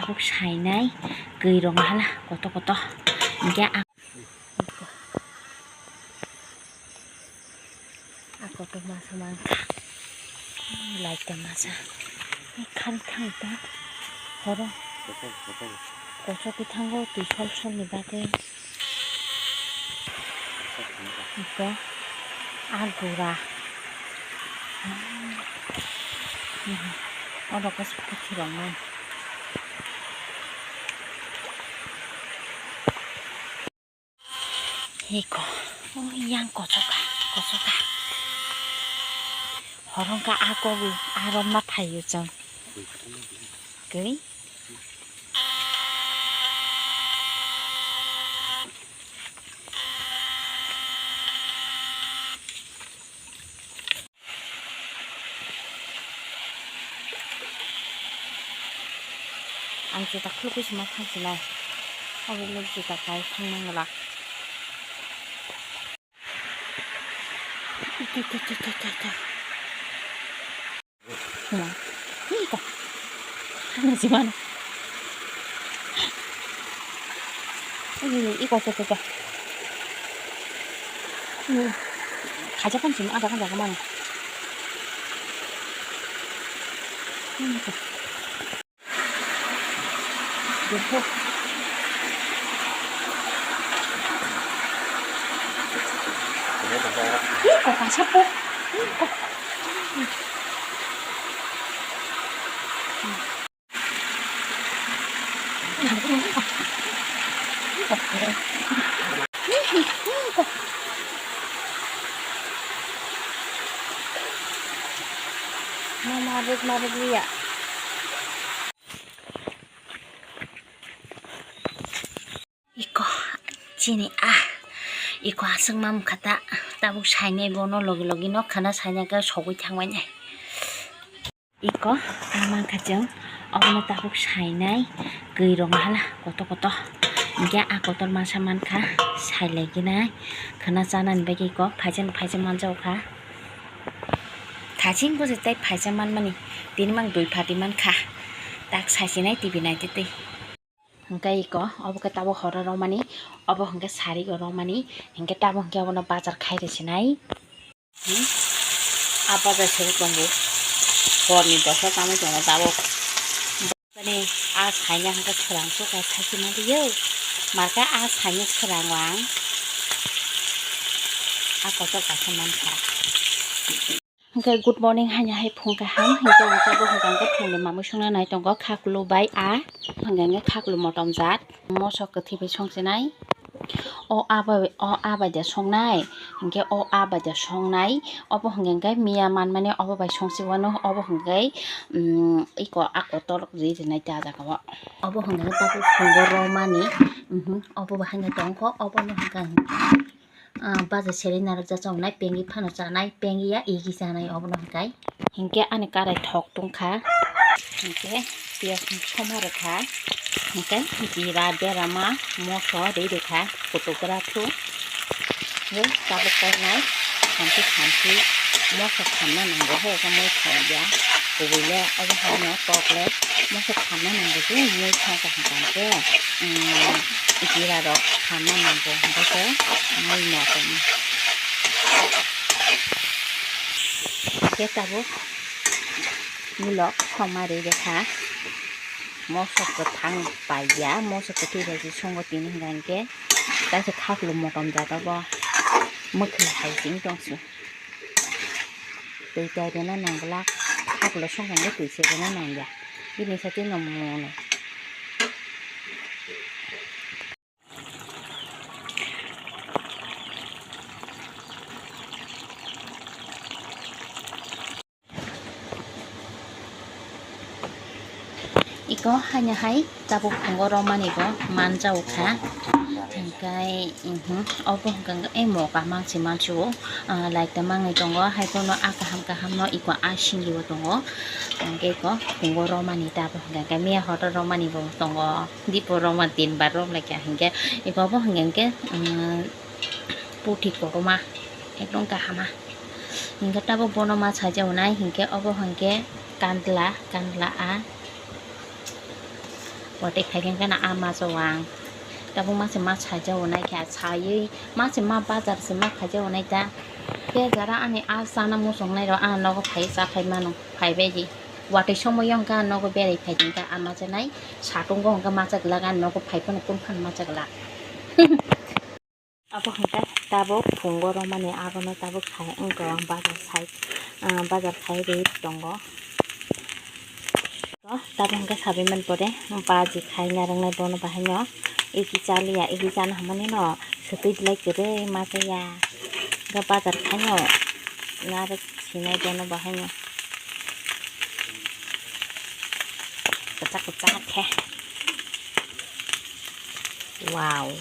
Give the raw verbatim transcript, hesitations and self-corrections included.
Kok sainai, kwi rok hala koto koto. Hingke a-, a kotor masa mankha. Laita masa. Khari thang ta. Horo. Kochok khe thango twi sol sol ni bagwi. Iko. A gura. Oro khe puthi rok man. Iko. O yang kochoka, kochoka. Horongka a kogwi, a romna phaio chwng. Kwi? Ang juta khulukwi se ma thang sinai. Obo le juta kai thang nang glak. Huma. Iko. Ano si mano. Iko, iko, iko, iko. Kaja kan sini ada kan jaga mana? Iko. Iko kasapo. Iko. Mama ruk maruk liya. Iko chini a iko aswk ma wngkha ta, tabuk sainai bono logi logi no khana sainai khe sogwi thangbai nai. Iko a mankha chwng obono tabuk sainai kwi rok hala koto koto, hingke a kotor masa mankha sailaiginai khana chanani bagwi iko phaisa phaisa manjao kha. Thaching bwswk tei phaisa manmani tini mang dui phati mankha tak saisinai T V naitwi twi. Hingke iko obo khe tabuk horo romani, obo hingke sari o romani, hingke tabuk hingke obono bazar khai rw sinai. Hmm? A bazar sero tongo, horni dosa tamo tongo tabuk. Bini a saina hingke swrang so kai saki ma rio, marka a saina swrang o ang a kotor kaisa mankha. Hingke good morning, haino hai phung kaham. Hingke ang tabuk hingke ang khe phungni mamui songna nai tongo, khaklu bai a. Hingke ang khe khaklu motom jat, moso kwthwi bai songchinai. O a bai, o a bai de songnai. Hingke o a bai de songnai. Obo hingke ang khe miya manmani obo bai songsi wano. Obo hingke, um, iko a kotor ri rinai ta jaga o. Obo hingke tabuk phungo romani. Mhm, obo bo haino tongkho. Obo no hingke ang Ah, baja seri narwkjak chongnai, pengwi phano chanai, pengwi ya egi chanai obono hwnkhe. Hinkhe ani karai thok tongkha, hinkhe piyaj soma rwkha, hinkhe jira, berama, moso ri rwkha, kutuk gra thu. Hwnkhe tabuk koinai, khamchi khamchi moso khamna nango, hwnkhe moi thok ya. Kubui le obo hai no tok le moso khamna nango je, mui thang kaham kaham khe, um, jira rok khamna nango, hwnkhe khe mui no tongma. Khe tabuk milok thokma ri rwkha, moso kwthang pai ya, moso kwthwi bai se songo tini hwnkha hinkhe kaisa khaklu motom jat obo mwkhwi hai sing tong su. Twi tai rwna nang glak, khaklo songkha hwnkhe twi se rwna nang ya. Bini sati no mono. Iko haino hai tabuk phungo romani bo manjao kha. Hingkai, mhm, obo hwnkha khe, eh, moka mangsi mansu, ah, laita mangni tongo, hai phano a kaham kaham no iko a singwi o tongo. Hingke iko phungo romani tabuk hwnkha khe miya hotor romani bo tongo, dipo roma tin bar rom laikha hingke iko obo hwnkha khe, um, puthi kotorma ekdom kahama. Hingke tabuk bono ma sajaonai hingke obo hingke kandla, kandla a. Watwi phaikhe gana a macha o ang. Tabuk mase ma saijao nai khe, a saiwi mase ma bazar se ma khaijao nai ta. Khe jara ani a chana muchung nai rok, a nogo phai cha phai mano, phai bai di. Watwi somoi o hwnkha nogo berai phai di, hwnkha a macha nai satungo hwnkha macha glak, a nogo phai phano kun phano macha glak. Abo hwnkhe tabuk phungo romani, abono tabuk khai wngkha, ang bazar sai, ah, bazar khai ri tongo. To tabuk hwnkhe sabai man pore baji khai narwknai bono bahaino, eki chaliya, eki chana hamani no swtwi belai kwrwi machaya, hwnkhe bazar khaino narwk sinai bono bahaino kwchak kwchak khe. Wow.